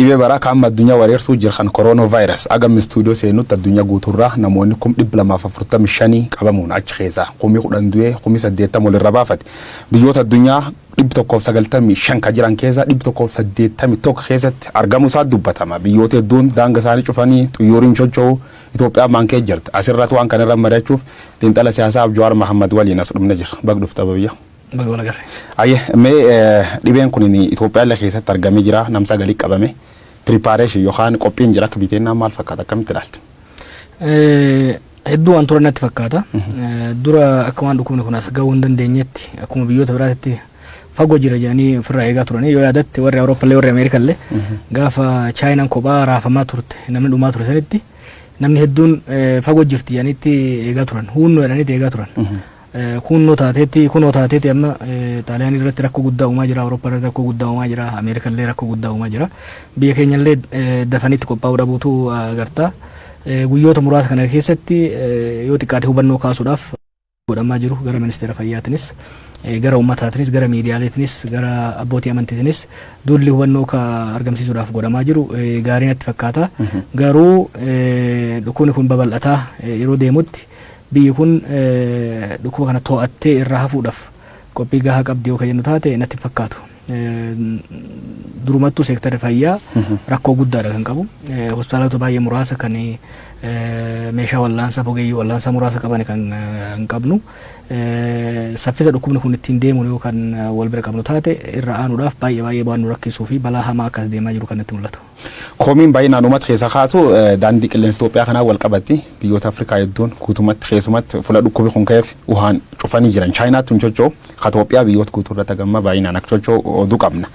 Dhibee baraa kan amma addunyaa wareersuu jira kan coronavirus agam istuudiyoo seenutti addunyaa guutuurraa namoonni 245,000 qabamuun achi keessaa 10,000 du'ee 80,000 walirra baafate. Biyyoota addunyaa 195 kan jiran keessaa 181 keessatti argamuu isaa dubbatama. Biyyoota hedduun daanga isaanii cufanii xiyyooriin socho'u. Itoophiyaan maan kee jirti? Asirratti waan kana irra mari'achuuf xiinxala siyaasaa Jawaar Mahammad waliin as dhumne jira. Bag dhufta biyya. Baga wal agarre. Ayyee, mee dhibeen kun Itoophiyaa illee keessatti argamee jira, nam sagalii qabame. Preparation yookaan qophiin jira akka biteennaan maal fakkaata, akkamitti ilaalti? Hedduu waan turan natti fakkaata. Dura akka waan dhukkubni kun as gahuu hin dandeenyetti akkuma biyyoota biraatti fagoo jira jedhanii ofirraa eegaa turanii. Yoo yaadatte, warri Awurooppallee warri Ameerikallee gaafa Chaayinaan kophaa raafamaa turte, namni dhumaa ture sanitti, namni hedduun fagoo jirti jedhaniitti eegaa turan, huunnoo jedhaniitti eegaa turan. Kunnoo taateetti, kunoo taateetti, amma Xaaliyaanii irratti rakkoo guddaa uumaa jira, Awurooppaa irratti rakkoo guddaa uumaa jira, Ameerikallee rakkoo guddaa uumaa jira. Biyya keenyallee dafaniitti qophaa'uu dhabuutu agarta. Guyyoota muraasa kana keessatti yoo xiqqaate hubannoo kaasuudhaaf godhamaa jiru gara ministeera fayyaatinis, gara uummataatinis, gara miidiyaaleetinis, gara abbootii amantiitinis duulli hubannoo ka argamsiisuudhaaf godhamaa jiru gaarii natti fakkaata. Garuu dhukkubni kun babal'ataa yeroo deemutti biyyi kun dhukkuba kana to'attee irraa hafuudhaaf qophii gahaa qabdi yoo kan jennu taate natti hin fakkaatu. Durumattuu seektarri fayyaa rakkoo guddaadha kan qabu. Hospitaalota baay'ee muraasa kan meeshaa wallaansaa, ogeeyyii wallaansaa muraasa qaban kan hin qabnu. Saffisa dhukkubni kun ittiin deemu yoo kan wal bira qabnu taate, irra aanuudhaaf baay'ee baay'ee waan nu rakkisuu fi balaa hamaa akkas deemaa jiru kan natti mul'atu. Komiin baay'inaan uummata keessa kaatu daandii qilleensa Itoophiyaa kanaan wal qabatti. Biyyoota Afrikaa hedduun guutumatti, keessumatti fuula dhukkubi kun ka'eef Wuhaan cufanii jiran. Chaayinaatti hin socho'u. Ka Itoophiyaa biyyoota guutuu irratti hagamma baay'inaan akka socho'u oduu qabna.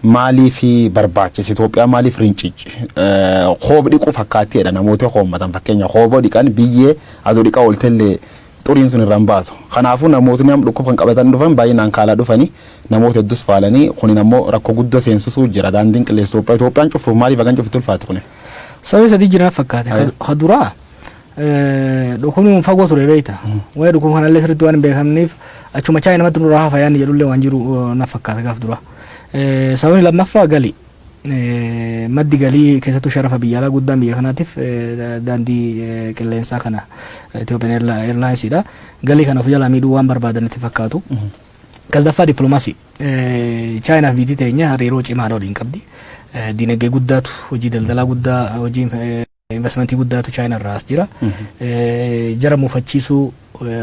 Maaliif barbaachise? Itoophiyaa maaliif rincici? Koob dhiquu fakkaattiidha namoota koommatan. Fakkeenya, kooboo dhiqan biyyee aduu dhiqaa ooltellee xuriin sun irraan baasu. Kanaafuu namootni amma dhukkuba kan qabatan dhufan baay'inaan kaalaa dhufanii namoota hedduus faalanii, kunin ammoo rakkoo guddoo seensisuu jira. Daandiin qilleensa Itoophiyaa Itoophiyaan cufuuf maaliif hagan cufti ulfaate kunin? Sababii sadii jiran fakkaate. Ka duraa, dhukkubni kun fagoo ture beekta. Waa'ee dhukkuba kanallee sirriitti waan hin beekamneef achuma Chaayinamatti nurraa hafa yaadni jedhullee waan jiru na fakkaata gaaf dura. Sababni lammaffaa gali. Maddi galii, keessattuu sharafa biyya alaa guddaan biyya kanaatiif daandii qilleensaa kana Ethiopian Airlinesiidha. Galii kana of jalaa miidhuu waan barbaadan itti fakkaatu. Kasdaffaa, dippiloomaasii. Chaayinaaf biyyi teenya hariiroo cimaa waliin qabdi. Dinagdee guddaatu, hojii daldalaa guddaa, hojii investmentii guddaatu Chaayinaa irraa as jira. Jara muufachiisuu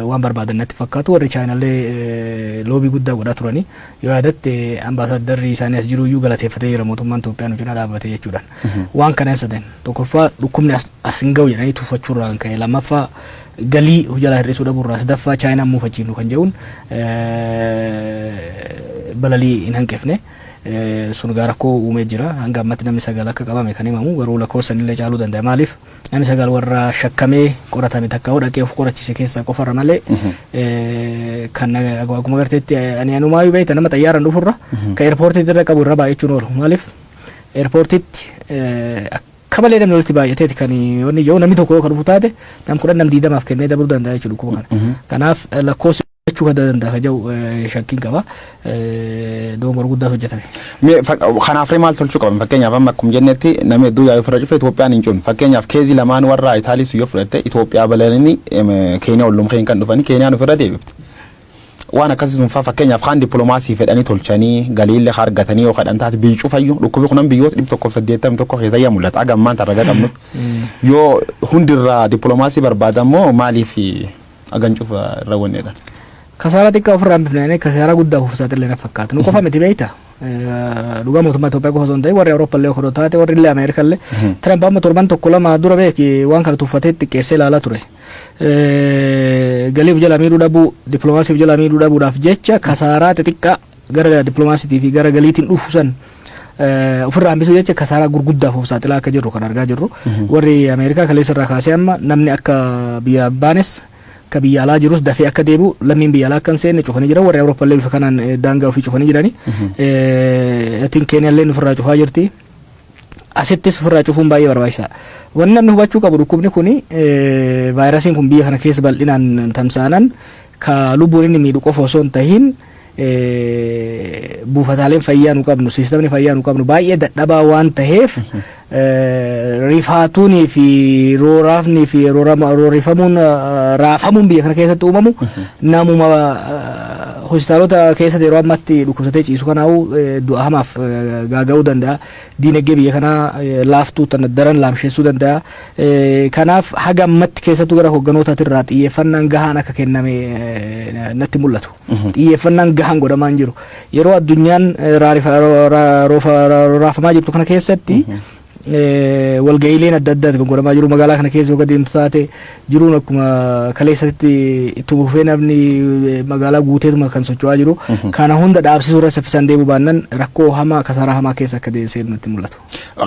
waan barbaadan natti fakkaatu. Warri Chaayinaallee lobby guddaa godhaa turanii. Yoo yaadatte, ambaasaaddarri isaanii as jiru iyyuu galateeffatee jira, mootummaan Itoophiyaa nu cinaa dhaabbate jechuudhaan. Waan kana sadan, tokkoffaa dhukkubni as hin ga'u jedhanii tuffachuurraa kan ka'e, lammaffaa galii jalaa hir'isuu dhabuurraa, sadaffaa Chaayinaan muufachiifnu kan jedhuun balalii hin hanqifne. Sun gaa rakkoo uumee jira. Hanga ammatti namni sagal akka qabame kan himamu, garuu lakkoofsan illee caaluu danda'a. Maaliif, namni sagal warra shakkamee qoratame, takka hoo dhaqee of qorachise keessaa qofarra malee kan akkuma garteetti ani anumaayyuu beekta, nama xayyaaraan dhufurra kan airportiitti irra qabu irra baay'achuun oolu. Maaliif, airportiitti akka malee namni walitti baay'ateeti kan wanni jiru. Namni tokko yoo kan dhufu taate, nam 10, nam 20f kennee dabaluu danda'a jechuudha dhukkuba kana. Kanaaf lakkoofsi jechuu kan danda'a kan jedhu shakkiin qaba. Dogongora guddaatu hojjetame. Kanaaf maal tolchuu qaban? Fakkeenyaaf, amma akkuma jennetti namni hedduu yaa'uu ofirra cufe, Itoophiyaan hin cufne. Fakkeenyaaf, caseii lamaan warra Itaalii sun yoo fudhatte, Itoophiyaa balaliini Keeniyaa ollum keen kan dhufanii Keeniyaan ofirra deebifte. Waan akkasii sun faa, fakkeenyaaf, kaan dippiloomaasii fedhanii tolchanii galiillee argatanii yoo kadhan taate, biyyi cufayyuu dhukkubi kunan biyyoota 181 keessa yaa mul'ata aga ammaan tarraga qabnutti. Yoo hundirraa dippiloomaasii barbaadan immoo maaliif hagan cufa irra wanneedha? Kasaaraa xiqqaa ofirraa hambifnee kasaaraa guddaa of saaxilee na fakkaata. Nu qofa miti beekta. Dhugaa mootummaa Itoophiyaa qofa osoo hin ta'in, warri Awurooppaa illee odoo taate, warri illee Ameerikaa illee. Tiraamp amma torban tokko lama dura beeki waan kana tuffatee xiqqeessee ilaalaa ture. Galiif jala miidhuu dhabuu, dippiloomaasiif jala miidhuu dhabuudhaaf jecha kasaaraa xixiqqaa gara dippiloomaasiitii fi gara galiitiin dhufu san ofirraa hambisuu jecha kasaaraa gurguddaaf of saaxilaa akka jirru kan argaa jirru. Warri Ameerikaa kaleessa irraa kaasee amma namni akka biyya baanes, ka biyya alaa jirus dafee akka deebi'u, lammiin biyya alaa akka hin seenne cufanii jiran. Warri Awurooppaa illee bifa kanaan daangaa ofii cufanii jirani. Atiin Keeniyaa illee ofirraa cufaa jirti. Asittis ofirraa cufuun baay'ee barbaachisaadha. Wanni namni hubachuu qabu, dhukkubni kuni, vaayirasiin kun biyya kana keessa bal'inaan tamsa'anan ka lubbuun inni miidhu qofa osoo hin tahin Buufataaleen fayyaa nu qabnu, siistamni fayyaa nu qabnu baay'ee dadhabaa waan ta'eef, rifaatuunii fi rooraafnii fi roorrifamuun, raafamuun biyya kana keessatti uumamu namuma hospitaalota keessatti yeroo ammatti dhukkubsatee ciisu kanaa'u du'a hamaaf gaaga'uu danda'a. Diinagdee biyya kanaa laaftuu tana daran laamsheessuu danda'a. Kanaaf haga ammatti keessattuu gara hoogganootatirraa xiyyeeffannaan gahaan akka kenname natti mul'atu. Xiyyeeffannaan gahaan godhamaa hin jiru. Yeroo addunyaan raafamaa jirtu kana keessatti walga'iileen adda addaati kan godhamaa jiru. Magaalaa kana keessa yoo deemtu taate, jiruun akkuma kaleessatti itti fufee namni magaalaa guuteetuma kan socho'aa jiru. Kana hunda dhaabsisuu irra saffisaan deemuu baannaan rakkoo hamaa, kasaaraa hamaa keessa akka deemsee nutti mul'atu.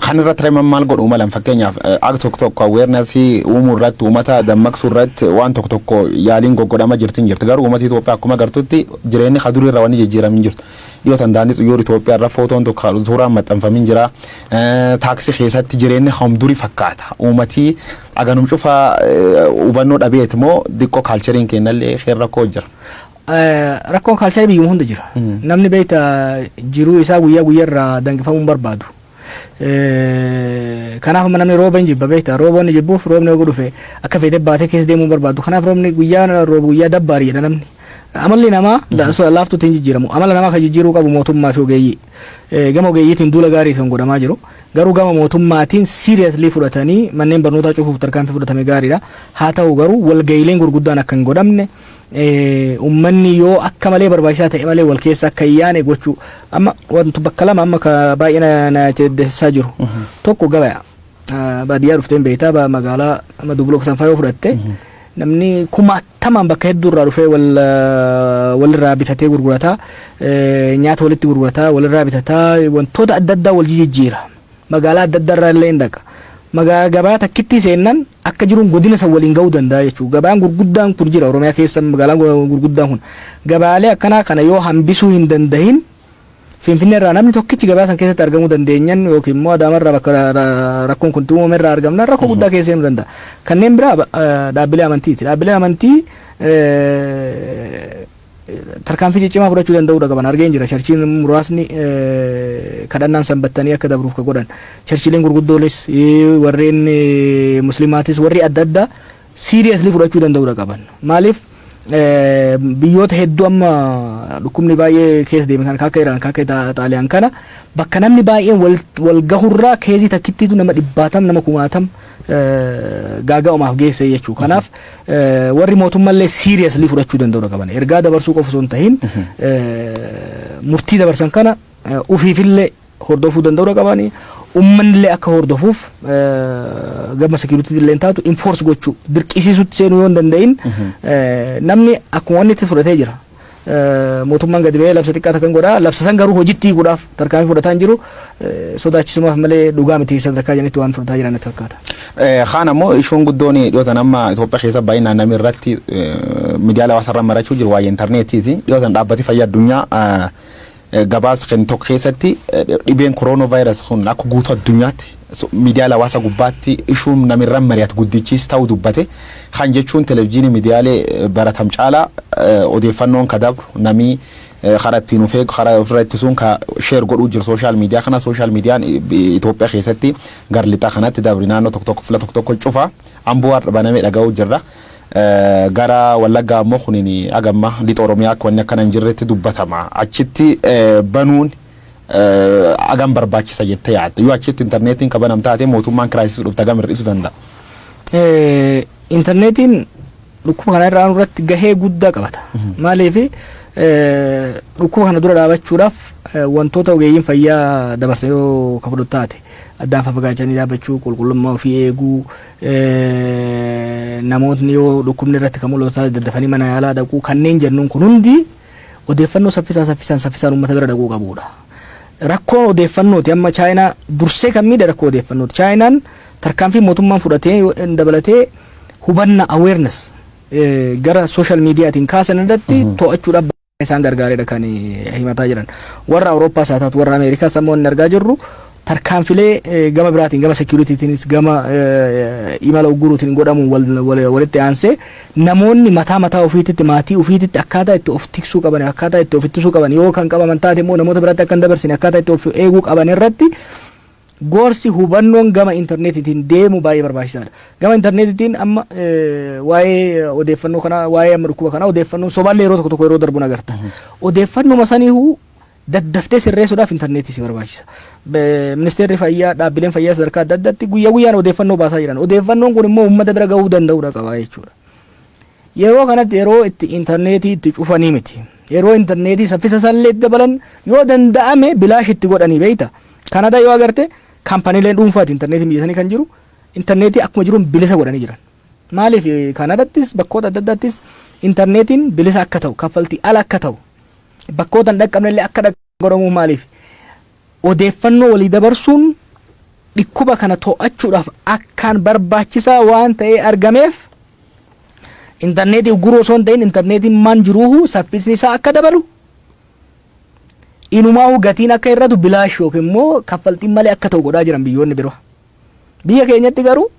Kan irratti reeman maal godhuu malan? Fakkeenyaaf akka tokko tokko awareness uumuu irratti, uummata dammaqsuu irratti waan tokko tokko yaaliin goggodhama jirti hin jirti, garuu uummata Itoophiyaa akkuma gartutti jireenyi kadurii irra wanni jijjiiramin jirtu. Dhiyoo tan daandii xiyyoora Itoophiyaa irra footoon tokko suuraan maxxanfamin jira. Taaksii keessatti jireenyi hom durii fakkaata. Uummatii aganum cufaa hubannoo dhabeet moo diqqoo cultureiin kennallee rakkoo jira? Rakkoon culture biyyuma hunda jira. Namni beekta jiruu isaa guyyaa guyyaarraa danqifamuu hin barbaadu. Kanaaf amma namni rooba hin jibba beekta. Rooba inni jibbuuf roobni yoo dhufe akka feetee baatee keessa deemuu hin barbaadu. Kanaaf roobni guyyaa roobu guyyaa dabbaarii jedha namni. Amalli namaa laaftuutti hin jijjiiramu. Amala namaa kan jijjiiruu qabu mootummaa fi ogeeyyii. Gama ogeeyyiitiin duula gaarii kan godhamaa jiru. Garuu gama mootummaatiin seriously fudhatanii manneen barnootaa cufuuf tarkaanfii fudhatame gaariidha. Haa ta'u garuu walga'iileen gurguddaan akka hin godhamne, uummanni yoo akka malee barbaachisaa ta'e malee wal keessa akka hin yaane gochuu. Amma wantu bakka lama amma ka baay'ee na deessisaa jiru. Tokko gabaya. Baadiyyaa dhufteen beektaa, magaalaa amma Dubloo sanfaa yoo fudhatte, namni kumaatamaan bakka hedduu irraa dhufee wal walirraa bitatee gurgurataa, nyaata walitti gurgurataa, walirraa bitataa, wantoota adda addaa wal jijjiira. Magaalaa adda addaa irraa illee hin dhaqa. Magaalaa gabaa takkitti seennan akka jiruun godina san waliin ga'uu danda'a jechuudha. Gabaan gurguddaan kun jira Oromiyaa keessa, magaalaan gurguddaan kun. Gabaalee akkanaa kana yoo hambisuu hin dandahin, Finfinnee irraa namni tokkichi gabaa san keessatti argamuu dandeenyan yookiin immoo Adaamarraa bakka rakkoon kun uumame irraa argamna, rakkoo guddaa keessa seenuu danda'a. Kanneen biraa dhaabbilee amantiiti. Dhaabbilee amantii tarkaanfii ciccimaa fudhachuu danda'uudha qaban argeen jira. Churchiin muraasni kadhannaan sanbattanii akka dabruuf ka godhan. Churchiileen gurguddoonis, warreen muslimaatis, warri adda addaa seriously fudhachuu danda'uudha qaban. Maaliif, biyyoota hedduu amma dhukkubni baay'ee keessa deeme kan akka Iraan, kan akka Xaaliyaan kana bakka namni baay'een wal gahurraa case takkittiitu nama dhibbaatam, nama kumaatam gaaga'umaaf geesse jechuu. Kanaaf warri mootummaallee seriously fudhachuu danda'uudha qaban. Ergaa dabarsuu qofa osoo hin tahin, murtii dabarsan kana ufiifillee hordofuu danda'uudha qabani. Uummanni akka hordofuuf gama security illee taatu enforce gochuu, dirqisiisutti seenuu yoo hin danda'in, namni akkuma wanni itti fudhatee jira. Mootummaan gadi ba'ee labsa xiqqaa kan godhaa, labsa san garuu hojiitti hiikuudhaaf tarkaanfii fudhataa hin jiru. Sodaachisumaaf malee dhugaa miti sadarkaa janitti waan fudhataa jiran natti fakkaata. Kaan ammoo ishuun guddoon dhiyootan amma Itoophiyaa keessa baay'inaan namni irratti miidiyaalee hawaasaa irra marachuu jiru waa'ee intarneetiiti. Dhiyootan dhaabbati fayyaa addunyaa gabaasa kennu tokko keessatti dhibeen kooroonaa vaayirasii kun akka guutuu addunyaatti miidiyaalee hawaasaa gubbaatti ishuun namirra mari'atu guddichis ta'uu dubbate. Kan jechuun televizyiinii miidiyaalee baratam caalaa odeeffannoon ka dabru, namii karaa ittiin of eegu, karaa ofirra ittisuun ka share godhuu jiru social media kana. Social mediaan Itoophiyaa keessatti gar lixaa kanatti dabri naannoo tokko tokko fila tokko tokko cufa, Amboo har'a banamee dhaga'uu jirra. Gara Wallaggaa ammoo kunin agamma lixa Oromiyaa akka wanni akkana hin jirretti dubbatama. Achitti banuun agam barbaachisa jettee yaadda? Yoo achitti intarneetiin ka banam taate, mootummaan crisis dhufte agam hir'isuu danda'a? Intarneetiin dhukkuba kana irraa irratti gahee guddaa qabata. Maaliif, dhukkuba kana dura dhaabachuudhaaf wantoota ogeeyyiin fayyaa dabarsan yoo ka fudhatu taate, addaan fafagaachanii dhaabbachuu, qulqullummaa ofii eeguu, namootni yoo dhukkubni irratti kan mul'atu taate daddafanii mana yaalaa dhaquu, kanneen jennuun kun hundi odeeffannoo saffisaa saffisaan saffisaan uummata bira dhaquu qabudha. Rakkoon odeeffannooti amma Chaayinaa dursee kan miidhe rakkoo odeeffannooti. Chaayinaan tarkaanfii mootummaan fudhatee dabalatee hubanna, awareness, gara social mediaatiin kaasan irratti to'achuudhaaf isaan gargaareedha kan himataa jiran. Warra Awurooppaas haa taatu, warra Ameerikaas ammoo inni argaa jirru Tarkaanfilee gama biraatiin, gama securitytiinis, gama imala ugguruutiin godhamu walitti aansee, namoonni mataa mataa ofiititti, maatii ofiititti akkaataa itti of tiksuu qaban, akkaataa itti of ittisuu qaban, yoo kan qabaman taate immoo namoota biraatti akka hin dabarsine akkaataa itti of eeguu qaban irratti gorsi, hubannoon gama intarneetiitiin deemu baay'ee barbaachisaadha. Gama intarneetiitiin amma waa'ee odeeffannoo kanaa, waa'ee amma dhukkuba kanaa, odeeffannoon sobaallee yeroo tokko tokko yeroo darbu agarta. Odeeffannuma saniihu daddaftee sirreessuudhaaf intarneetii si barbaachisa. Ministeerri fayyaa, dhaabbileen fayyaa sadarkaa adda addaatti guyyaa guyyaan odeeffannoo baasaa jiran. Odeeffannoon kun immoo uummata bira gahuu danda'uudha qaba jechuudha. Yeroo kanatti yeroo itti intarneetii itti cufanii miti. Yeroo intarneetii saffisa sallee itti dabalan, yoo danda'ame bilaash itti godhanii beeyta. Kanadaa yoo agarte, kaampaniileen dhuunfaati intarneetii biyya sanii kan jiru, intarneetii akkuma jiruun bilisa godhanii jiran. Maaliif Kanadattis bakkoota adda addaattis intarneetiin bilisa akka ta'u, kaffaltii ala akka ta'u, bakkoota hin dhaqqabnellee akka godhamuuf? Maaliif? Odeeffannoo walii dabarsuun dhukkuba kana to'achuudhaaf akkaan barbaachisaa waan ta'ee argameef, intarneetii ugguruu osoo hin ta'in, intarneetiin maan jiruuhu saffisni isaa akka dabalu, inumaahu gatiin akka hir'atu, bilaash yookiin immoo kaffaltiin malee akka ta'u godhaa jiran biyyoonni biroo. Biyya keenyatti garuu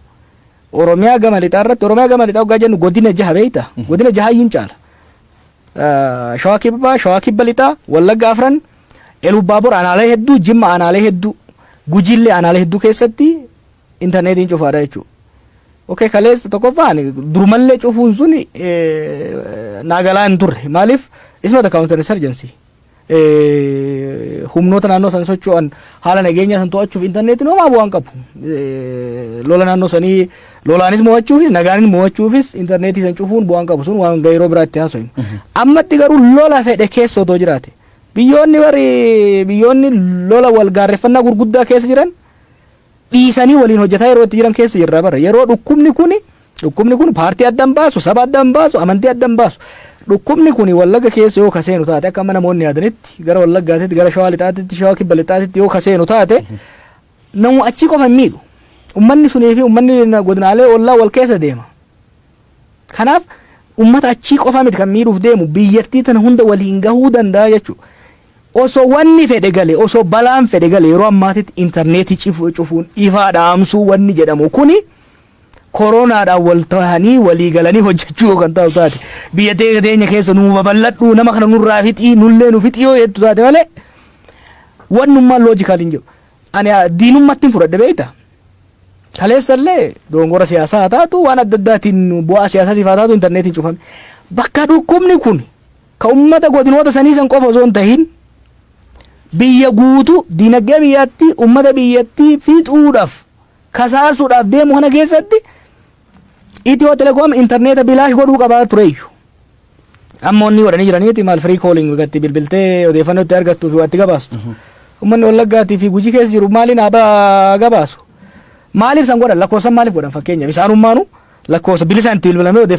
Oromiyaa gama lixaa irratti, Oromiyaa gama lixaa hoggaa jennu godina jaha beeyta. Godina jahayyuun caala. Shawaa Kibbaa, Shawaa Kibba Lixaa, Wallagga afran, Elubbaabor aanaalee hedduu, Jimma aanaalee hedduu, Gujiillee aanaalee hedduu keessatti intarneetiin cufaadha jechuudha. Okay, kaleessa tokkoffaan durumallee cufuun sun naagalaa hin turre. Maaliif? It's not a counter insurgency. Humnoota naannoo san socho'an haala nageenya san to'achuuf intarneetiin homaa bu'aan qabu. Lola naannoo sanii lolaanis mo'achuufis nagaanis mo'achuufis intarneetii san cufuun bu'aan qabu, sun waan yeroo biraatti haasofnu. Ammatti garuu lola fedhe keessa otoo jiraate, biyyoonni bari biyyoonni lola wal gaarreeffannaa gurguddaa keessa jiran dhiisanii waliin hojjetaa yeroo itti jiran keessa jirra bara. Yeroo dhukkubni kun paartii adda hin baasu, saba adda hin baasu, amantii adda hin baasu. Dhukkubni kun Wallagga keessa yoo kaseenu taate, akka amma namoonni yaadanitti gara Wallaggaatitti, gara Shawaa Lixaatitti, Shawaa Kibba Lixaatitti yoo kaseenu taate, namu achii qofa hin miidhu. Ummanni sunii fi ummanni godinaalee ollaa wal keessa deema. Kanaaf ummata achii qofa miti kan miidhuuf deemu, biyyattii tana hunda waliin gahuu danda'a jechuudha. Osoo wanni fedhe gale, osoo balaan fedhe gale, yeroo ammaatitti intarneetii cufuun, ifaa dhaamsuu wanni jedhamu kuni koronaadhaan wal ta'anii walii galanii hojjechuu yoo kan ta'u taate, biyya teenya keessa nuu babal'adhu, nama kana nurraa fixii, nullee nu fixii yoo jettu taate malee, wannummaan logical hin jiru. Ani diinummaatti hin fudhadhe beekta. Kaleessallee dogongora siyaasaa haa taatu, waan adda addaatiin bu'aa siyaasaatiif haa taatu, intarneetiin cufame. Bakka dhukkubni kun ka ummata godinoota sanii san qofa osoo hin tahin biyya guutuu, dinagdee biyyattii, ummata biyyattii fixuudhaaf, kasaasuudhaaf deemu kana keessatti Itiyoo Telekoom intarneeta bilaash godhuu qabaa tureeyyu. Amma onni godhanii jiraniiti maal, free calling gatti bilbiltee odeeffannoo itti argattuu fi waa itti gabaastu. Uummanni Wallaggaatii fi Gujii keessa jiru maaliin haa gabaasu? Maaliif san godhan? Lakkoofsan maaliif godhan? Fakkeenyaaf isaanummaanu lakkoofsa bilisaan itti bilbilamee odeeffannoo